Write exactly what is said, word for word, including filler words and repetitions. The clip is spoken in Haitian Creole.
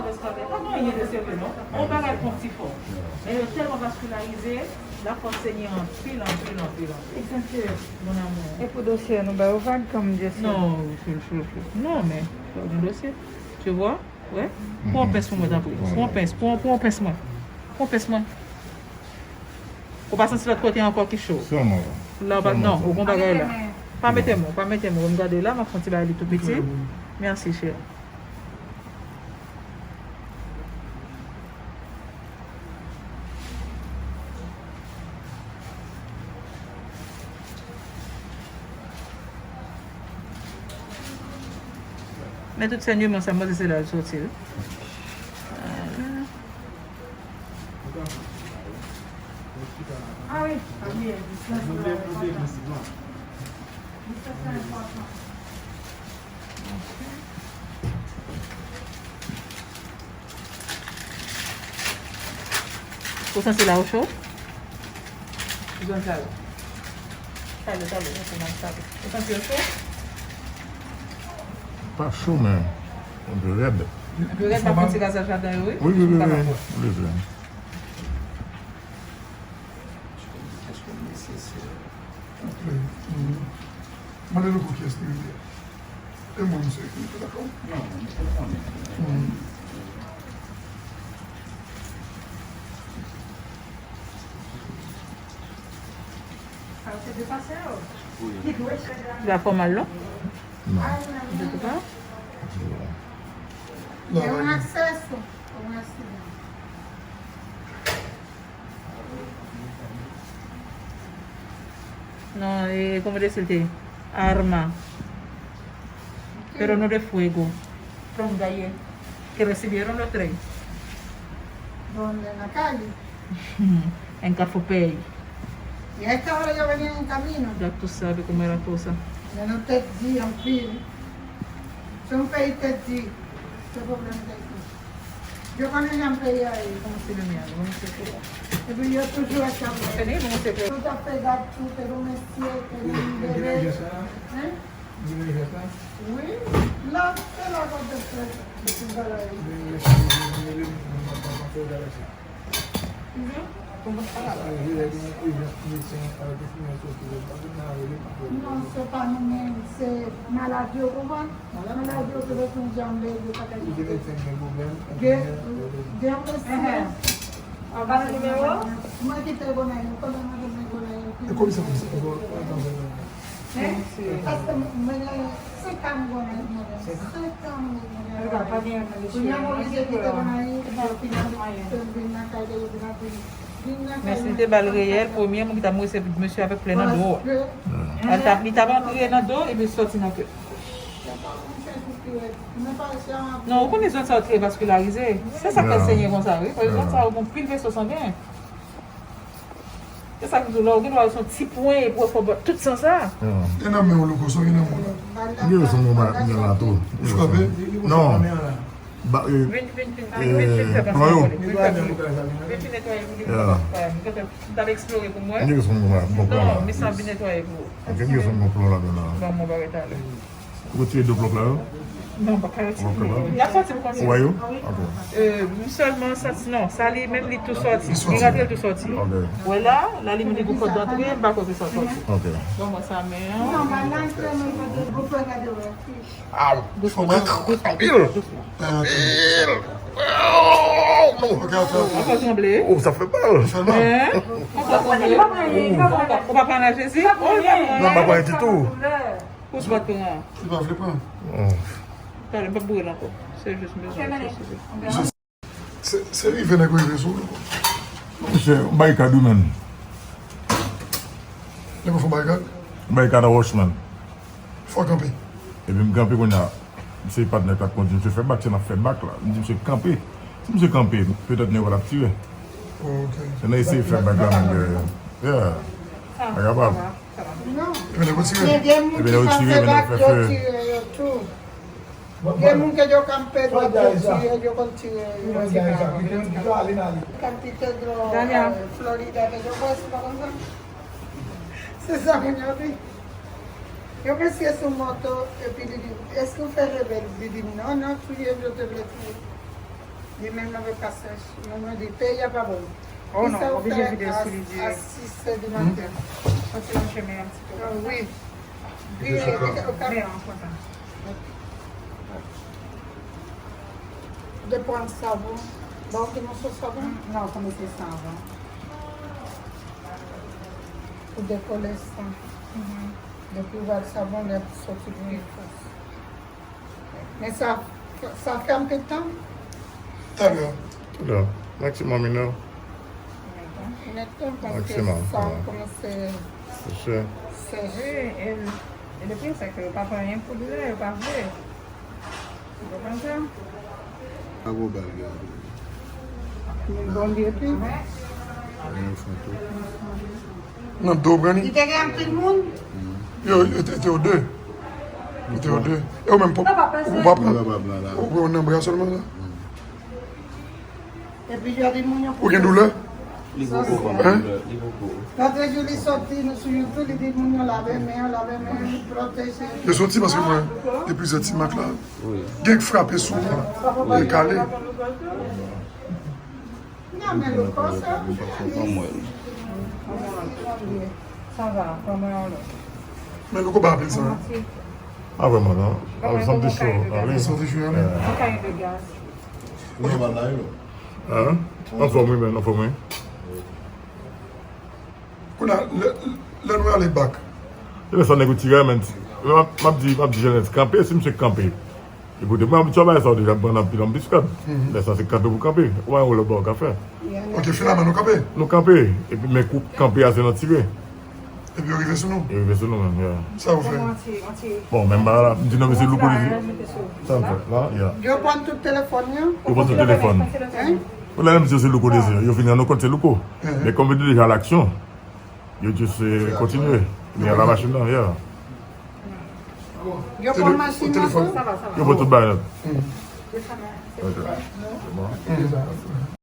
Pa gen anyen de serye non. On bagay pran ti fò. Men yo tèlman vaskilarize, la fòs Senyè anpil, anpil, anpil, anpil. Mon amour. E pou dosye a, nou ba yo vag kanmenm, Jesse? Non, chou, chou, chou. Non, men, pa gen dosye. Tu vois? Wè? Pran pens pou mwen, tanpri. Pran pens, pran, pran pens mwen. Pran pens mwen. Ou pa santi lòt kote ankò ki cho? Sèlman la. La, ou pa, non, ou gon bagay la. Pa mete men w, pa mete men w. M gade la, m ap fè yon ti bagay li tou piti. Mèsi, cheri. Men tout sènyman sa, mwen se la l soti, wi. Ah wi, pa bliye, distans la enpòtan. Distans la enpòtan. Ou santi la ou cho? Ou santi la ou? Talè, talè, talè, talè. Ou santi yo cho? Pa cho, men enpe rèd. Enpe rèd, pa fè ti gazaj ladan yo, wi. Wi, wi, wi, wi. Wi, wi. Mande nou pou kiyès ki rele a. E mwen, misye ki rele, dakò? Non, misye konnen. Sa se de pase yo. Li pa fè w mal, non? Non. Li pa? Li pa. Yon aksè, yon aksè. No, eh, ¿cómo decirte? Arma. Pero no de fuego. Pronto, ayer. Que recibieron los tres. ¿Dónde? ¿En la calle? En Cafopey. Y a esta hora yo venían en camino. Ya tú sabes cómo es la cosa. Yo no te di, en fin. Es un país te di. ¿Qué problema te di? Yo konnen jan peyi a ye. Kòman se le mien? Bon, se pou ou. Epi yo toujou ap chape. Tande, bon, se pou ou. Tout ap fè gad tou, te gon mesye, te gon bebe. Hein? Wi. La, se la k ap fè tout bagay. Non, se pa nou menm, se maladi yo, konprann? Maladi yo te bezwen janbe, yo pa ka janbe. Gen, gen yon mesye. Anba nimewo? Mwen ki te konnen, yo konnen mwen te konnen. E komisè, komisè. Paske mwen gen senk an mwen gen, mwen gen senk an mwen gen. Kounye a m oblije kite Gonayiv, epi yo vin nan kay de yo, vin nan vin nan kay. Men si l te ba l reyèl, premye moun ki t ap mouri se mesye avèk plè nan do a. Li t ap, li t ap antre nan do epi sòti nan kè. Non, ou konnen zòn sa yo trè vaskilarize. Se sa k fè l senyen konsa, wi. Paske zòn sa yo gen anpil veso sangen. Se sa k di w la, ou gen dwa wè se yon ti pwen epi w fè w bat tout san sa. E nan men w, Louko, sa w gen nan men w la? Gen yon son mwen ba, gen la tou. Ou frape? Non. Ba, eh, vin, vin, vin, vin, vin, vin fè pase avè li. Vin fè pase. Vin, vin netwaye pou li. M t ap eksplore pou mwen. Gen yon son mwen ba, bon plan la. Non, men sa vin netwaye pou ou. Ok, gen yon son mwen plan la, la. Ban mwen bagay talè. Ou retire de blòk la yo? Non, m pa ka retire. Y ap sòti pou kontinye. Ou wè yo? Ok. Euh, m sèlman santi, non, sa li menm li tou sòti. Li rantre, l tou sòti. Ok. Wè la, la li menm li pou kòd antre, m pa kwè ke sa sòti. Ok. Bon, mwen sa men an. Aw, fò mwen anpil. Anpil. Oh, non. Ok, ok, ok. Ankò tranble. Oh, sa fè mal. Fè mal. Hein? Ankò tranble. Ou pa pran nan Jezi? Oh, li pa pran. Non, m pa pran ditou. Pous bòt pran. Li pa vle pran. Talè, m p ap boure l ankò. Se jis m bezwen. Se, se rive nèg yo rive sou ou. Monchè, barikad wi, menn. Nèg yo fè barikad? Barikad a wòch, menn. Fò kanpe. Epi m kanpe kounye a. Se patnè k ap kondui, misye fè bak, se n ap fè bak la. M di misye kanpe. Si misye kanpe, petèt nèg yo t ap tire. Ok. Se nan eseye fè bak la, menn, ke, yeah. Pa kapab. Epi nèg yo tire. Epi nèg yo tire, epi nèg yo fè fè. Gen moun ke yo kanpe dwat, yo tire, yo konn tire. Kanpite dlo, eh, Florida, ke yo kwè se pa konsa. Se sa moun yo di. Yo mesye sou moto, epi li di, èske w fè rebèl? Li di, non, non, touye m, yo te vle touye. Li menm nan pa sèch. Mwen, mwen di, peyi a pa bon. Oh non, oblije vide sou li di. A sis è di maten. Kontinye chemen an ti pe. Ah, wi. Vire, vire, ok. Men an kontan. De pran savon. Ba w ki moso savon? Non, kòmanse savon. Pou dekole san. Depi w ba l savon, l ap soti pi fòs. Men sa, sa fè anpil tan? Talè. Talè. Maksimòm inè. Inè tan, paske sa kòmanse sèche. Wi, e, e depi sa ke yo pa pran anyen pou doulè, yo pa vle. Ou konprann sa? Pa gwo bal gen. Men bon li epi. Gen yon fon tou. Nan do pran li? Li te gen anpil moun? Yo, yo te, te yo de. Yo te yo de. E ou menm, ou pa pran. Ou pran nan bra sèlman la? Epi yo di moun yo. Ou gen doulè? Li poko pran doulè, li poko. Lòt jou li soti nou sou YouTube, li di moun yo lave men yo, lave men yo, pwoteje. Yo soti paske mwen, gen plizyè ti mak la. Wi. Gen k frape sou mwen, li kale. Nan men Louko sa. Anmwey. Sa va, kòman w ye? Men Louko pa anpil sa. A, vrèman, non. A, santi cho, a, wi. Santi cho, wi. Ou gen mal la, wi. Hein? Anfòm, wi, men, anfòm, wi. Kounye a, lè, lè nou ale bak. E lè sa nèg ou tire, men, m ap, m ap di, m ap di Jeannette, kanpe, si misye kanpe. Ekoute, mwen abitye a bagay sa yo deja, m pran anpil, anpil biskad. Lè sa se kanpe pou kanpe. Ou pa wè lòt bagay ou ka fè. Ok, finalman, nou kanpe? Nou kanpe. Epi, men kou kanpe a se nan tire. Epi yo rive sou nou? Yo rive sou nou menm, yeah. Sa yo fè? Bon, menm bagay la, m di non, men se Louko li di. Sa m fè la, yeah. Yo pran tout telefòn yo? Yo pran tout telefòn. Hein? Ou la menm si se Louko li di, yo vin rann nou kont se Louko. Men kòm yo te deja a laksyon, yo just, eh, kontinye. Men a la machin nan, yeah. Yo pran machin nan tou? Yo pran tout bagay la. Ok. Se bon.